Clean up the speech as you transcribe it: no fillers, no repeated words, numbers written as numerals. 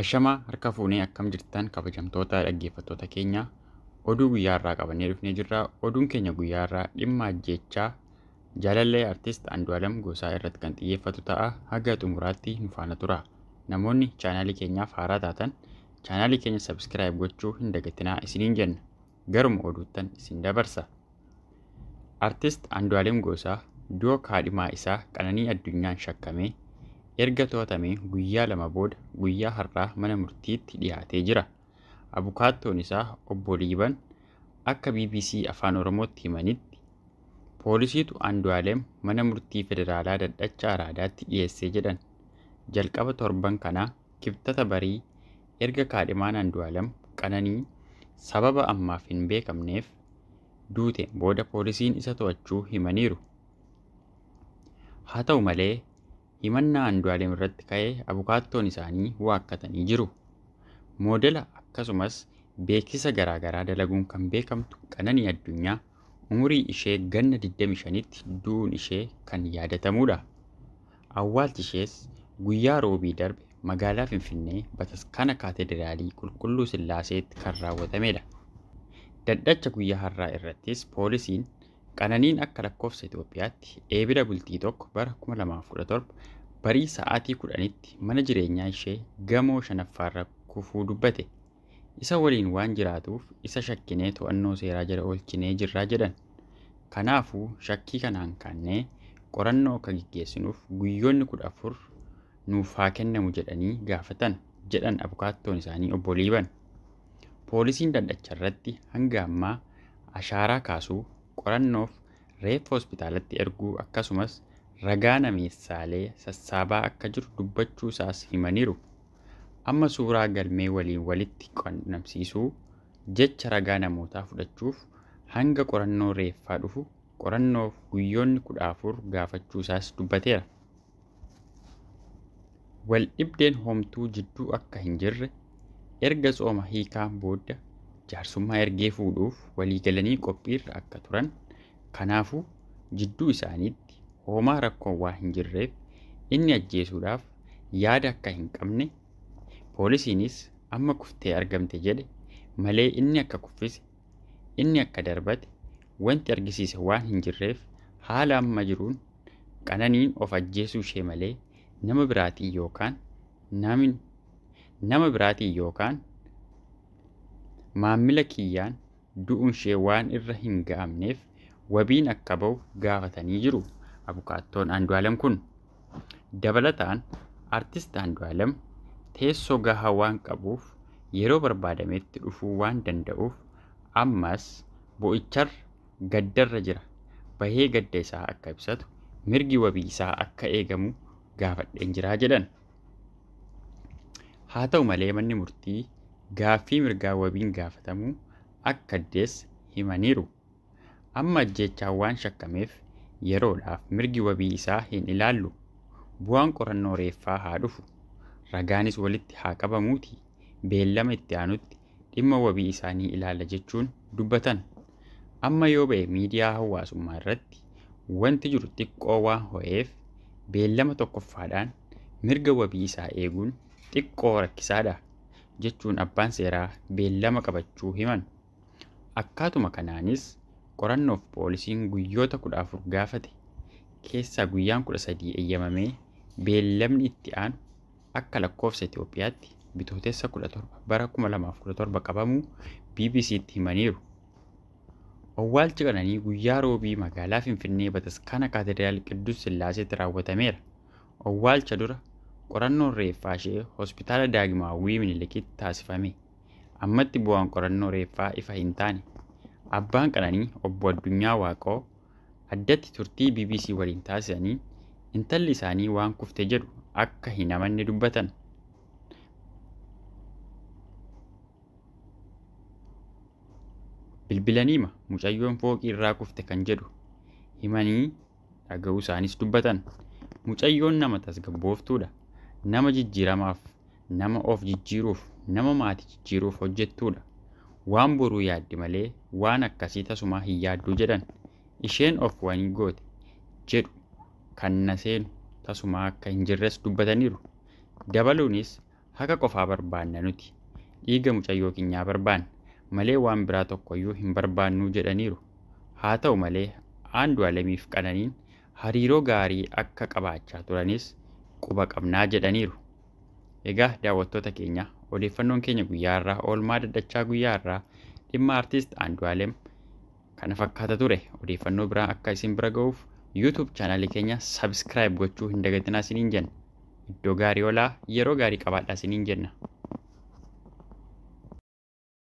Ashamaa harka fuunee akkam jirtan kabajamtoota dhaggeeffattoota keenya oduu guyyaa irraa qabannee dhufnee jirra. Oduun keenya guyyaa irraa dhimma ajjeechaa jaalallee artist Andu'aalem Gosaa irratti kan xiyyeeffatu ta'a. Haga xumuraatti nu faana tura. Namoonni chaanaalii keenyaaf haaraa taatan chaanaalii keenya subscribe gochuu hin dagatinaa isiniin jenna. Garuma oduuttan isin dabarsa. Artist Andu'aalem Gosaa du'a kaadhimaa isaa Qananii Addunyaan shakkamee erga to'atamee guyyaa 2 booda guyyaa har'aa mana murtiitti dhiyaatee jira. Abukaattoon isaa obbo Liiban akka BBC Afaan Oromootti himanitti poolisiitu Andu'aalem mana murtii federaalaa Daddacha Araadaatti dhiyeessee jedhan. Jalqaba torban kanaa kibxata barii erga kaadhimaan Andu'aalem Qananii sababa ammaaf hin beekamneef duuteen booda poolisiin isa to'achuu himaniiru. Haa ta'u malee himannaa Andu'aalem irratti ka'ee abukaattoon isaanii waakkatanii jiru. Moodela akkasumas beeksisa garaagaraa dalaguun kan beekamtu Qananii Addunyaa umurii ishee ganna 25tti du'uun ishee kan yaadatamudha. Awwaalchi ishees guyyaa roobii darbe magaalaa Finfinnee Bataskaana Kaatedraalii Qulqulluu Sillaaseetti kan raawwatamedha. Daddacha guyyaa har'aa irrattis poolisiin Qananiin akka lakkoofsa Itoophiyaatti eebila bultii 1 bara 2017 barii sa'aatii 10tti mana jireenyaa ishee gamoo 5ffaarra kufuu dubbate. Isa waliin waan jiraatuuf isa shakkinee to'annoo seeraa jala oolchinee jirraa jedhan. Kanaafuu shakkii kanaan kaannee qorannoo akka gaggeessinuuf guyyoonni 14 nuuf haa kennamu jedhanii gaafatan jedhan abukaattoon isaanii obbo Liiban. Poolisiin daddacha irratti hanga ammaa ashaaraa kaasuu, qorannoof reeffa hospitaalatti erguu akkasumas ragaa nameessaalee sassaabaa akka jiru dubbachuu isaas himaniiru. Amma suuraa galmee waliin walitti qunnamsiisuu jecha ragaa namootaa fudhachuuf hanga qorannoo reeffaa dhufu qorannoof guyyoonni 14 gaafachuu isaas dubbateera. Waldhibdeen homtuu jidduu akka hin jirre erga tsooma hiikaan booda jaarsummaa ergee fuudhuuf waliigalanii qophiirra akka turan, kanaafuu jidduu isaaniitti hoomaa rakkoon waan hin jirreef inni ajjeesuudhaaf yaada akka hin qabne, poolisiinis amma kuftee argamte jedhe malee inni akka kuffise, inni akka darbate wanti argisiise waan hin jirreef haala amma jiruun Qananiin of ajjeesuu ishee malee nama biraatiin yookaan maammila kiyyaan du'uun ishee waan irra hin ga'amneef wabiin akka ba'u gaafatanii jiru abukaattoon Andu'aalem kun. Dabalataan artist Andu'aalem teessoo gahaa waan qabuuf yeroo barbaadametti dhufuu waan danda'uuf ammas bo'icharra gaddarra jira. Bahee gadda isaa akka ibsatu mirgi wabii isaa akka eegamu gaafadheen jiraa jedhan. Haa ta'u malee manni murtii gaaffii mirgaa wabiin gaafatamuu akka addeesse himaniiru. Amma ajjeechaan waan shakkameef yeroodhaaf mirgi wabii isaa hin ilaallu. Bu'aan qorannoo reeffaa haa dhufu. Ragaanis walitti haa qabamuuti. Beellama itti aanutti dhimma wabii isaanii ilaalla jechuun dubbatan. Amma yoo ba'e miidiyaa hawaasummaa irratti wanti jiru xiqqoo waan ho'eef beellama tokkoffaadhaan mirga wabii isaa eeguun xiqqoo rakkisaadha jechuun abbaan seeraa beellama qabachuu himan. Akkaatuma kanaanis qorannoof poolisiin guyyoota 14 gaafate keessaa guyyaan 13 eeyyamamee beellamni itti aanu akka lakkoofsa Itoophiyaatti bitootessa 17 bara 2017 qabamuu BBCtti himaniiru. Awwaalchi Qananii guyyaa roobii magaalaa Finfinnee Bataskaana Kaatedraal Qidduus Sillaaseetti raawwatameera. Awwaalcha dura qorannoon reeffaa ishee hospitaala Daagimaawwii Minilikitti taasifame. Ammatti bu'aan qorannoo reeffaa ifa hin taane. Abbaan Qananii obbo Addunyaa Waaqoo addatti turtii BBC waliin taasisaniin intalli isaanii waan kufte jedhu akka hin amanne dubbatan. Bilbilaniima mucayyoon fooqii irraa kufte kan jedhu himanii dhaga'uu isaanis dubbatan. Mucayyoon nama tasgabbooftuudha. Nama jijjiiramaaf, nama of jijjiiruuf, nama maatii jijjiiruuf hojjettuudha. Waan boruu yaaddi malee waan akkasii tasumaa hin yaadduu jedhan. Isheen of wanii goote jedhu kan na seenu tasumaa akka hin jirres dubbataniiru. Dabaluunis Haqa qofaa barbaanna nuti. Dhiiga mucayyoo keenyaa barbaanna malee waan biraa tokkoyyuu hin barbaannuu jedhaniiru. Haa ta'u malee Andu'aalemiif Qananiin hariiroo gaarii akka qabaachaa turanis quba qabnaa jedhaniiru. Egaa daawwattoota keenya, odeeffannoon keenya guyyaa irraa oolmaa daddachaa guyyaa irraa dhimma artiist Andu'aalem kana fakkaata ture. Odeeffannoo biraa akka isin bira ga'uuf YouTube chaanaalii keenya subscribe gochuu hin dagatinaa isiniin jenna. Iddoo gaarii olaa, yeroo gaarii qabaadhaa isiniin jenna.